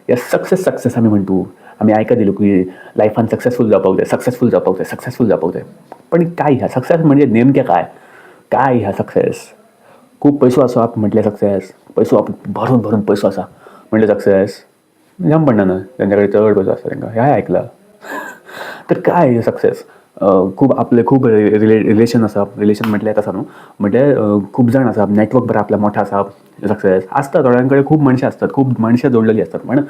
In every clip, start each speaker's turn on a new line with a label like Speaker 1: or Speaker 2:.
Speaker 1: या success success आमी म्हणटू, आमी आयकत येयलो की लायफान सक्सेसफूल जावपाक जाय, सक्सेसफूल जावपाक जाय, सक्सेसफूल जावपाक जाय. पण काय ह्या सक्सेस म्हणजे नेमकें काय? काय ह्या सक्सेस? खूब पयसो आसप म्हटल्यार सक्सेस? पयसो भरून भरून पयसो आसा म्हटल्यार सक्सेस? जाम पडना ना, तेंच्या कडेन चड पयसो आसता तेंकां, ह्याय आयकलां. तर काय सक्सेस? खूब आपले खूब रिलेशन आसप, रिलेशन म्हटल्यार तसो न्हू, म्हटल्यार खूब जाण आसप, नॅटवर्क बरें आपलें मोठें आसप सक्सेस आसता. थोड्यां कडेन खूब मनशां आसतात, खूब मनशां जोडलेलीं आसतात, पण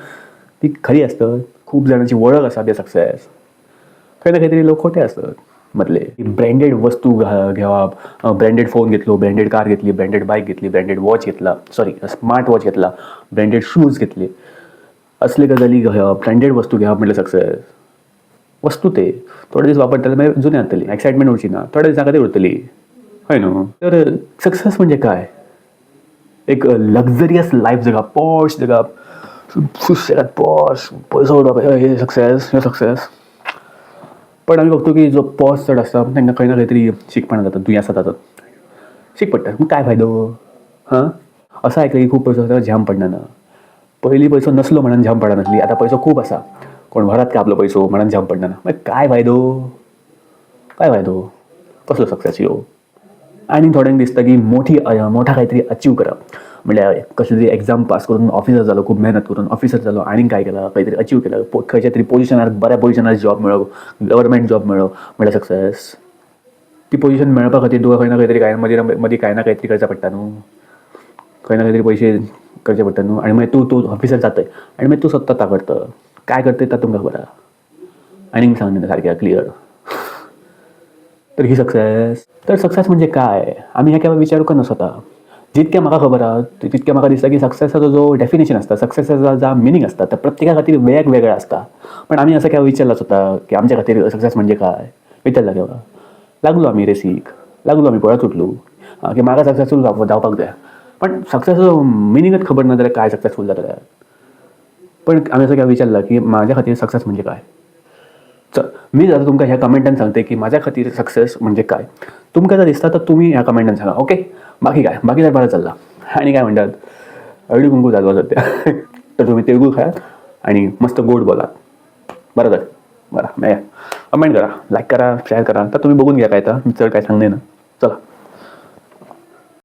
Speaker 1: ती खरी आसतात? खूब जाणांची वळख आसप हें सक्सेस? खंय ना खंय तरी लोक खोटे आसतात मदले. ब्रँडेड वस्तू घेवप, ब्रँडेड फोन घेतलो, ब्रँडेड कार घेतली, ब्रँडेड बायक घेतली, ब्रँडेड वॉच घेतला, सॉरी स्मार्ट वॉच घेतला, ब्रँडेड शूज घेतले, असले गजाली घेवप, ब्रँडेड वस्तू घेवप म्हटल्यार सक्सेस? वस्तू ते थोडे दीस वापरतले, मागीर जुने जातली, एक्सायटमेंट उरची ना, थोड्या दिसां खातीर उरतली, हय न्हू? तर सक्सेस म्हणजे काय? एक लक्झरियस लायफ जगप, पॉश जगप, सुशेगाद पॉश, पयसो उडोवप, हे सक्सेस? हे सक्सेस? पण आमी बघतो की जो पॉश चड आसता तांकां खंय ना खंय तरी शिकपणां जातात, दुयेंसां जातात, शीक पडटा. मग काय फायदो? हां, असं आयकलें की खूब पयसो आसता जाम पडना ना. पयलीं पयसो नसलो म्हणून जाम पडनासली, आतां पयसो खूब आसा, कोण व्हरात काय आपलो पयसो म्हणून जाम पडना ना. मागीर काय फायदो? काय फायदो? कसलो सक्सेस यो? आनी थोड्यांक दिसता की मोठी मोठा काहीतरी अचीव करप, म्हणल्यार कसली तरी एग्जाम पास करून ऑफिसर जालो, खूब मेहनत करून ऑफिसर जालो, आनीक काय केलां, काहीतरी अचीव केलं, खंयच्या तरी पोजिशनार, बऱ्या पोजिशनार जॉब मेळ्ळो, गव्हर्मेंट जॉब मेळ्ळो म्हळ्यार सक्सेस? ती पोजिशन मेळपा खातीर तुका खंय ना खंय तरी काय मदीं मदीं कांय ना कांय तरी करचें पडटा न्हू, खंय ना खंय तरी पयशे करचे पडटा न्हू. आनी मागीर तूं तूं ऑफिसर जातय आनी मागीर तूं सोदता करता, काय करतय तें तुमकां खबर आहा, आनीक सांग सारकें क्लियर. तर ही सक्सेस? तर सक्सेस म्हणजे काय? आमी हें केन्ना विचारूंक ना स्वता. जितकें म्हाका खबर आहा तितकें म्हाका दिसता की सक्सेसाचो जो डेफिनेशन आसता, सक्सेसाचो जो मिनींग आसता, तो प्रत्येका खातीर वेगवेगळें आसता. पण आमी असं केन्ना विचारलां स्वता की आमच्या खातीर सक्सेस म्हणजे काय? विचारलां केन्ना? लागलो आमी रेसीक लागलो, आमी पळत सुटलो की म्हाका सक्सेसफूल जावपाक जाय, पण सक्सेसाचो मिनींगच खबर ना जाल्यार काय सक्सेसफूल जातलें? पण आमी असं केन्ना विचारलां की म्हाज्या खातीर सक्सेस म्हणजे काय? चल, मी आतां तुमकां ह्या कमेंटान सांगते की म्हाज्या खातीर सक्सेस म्हणजे काय. तुमकां जर दिसता तर तुमी ह्या कमेंटान सांगा. ओके, बाकी काय? बाकी तर बरं चल्ला. आणि काय म्हणतात, हळदी कुंकू चालू सध्या. तर तुम्ही तिळगुळ खायात आणि मस्त गोड बोलात. बरं तर बरं, मेळया. कमेंट करा, लाईक करा, शेअर करा. तर तुम्ही बघून घ्या काय तर, मी चड काय सांगणे ना. चला.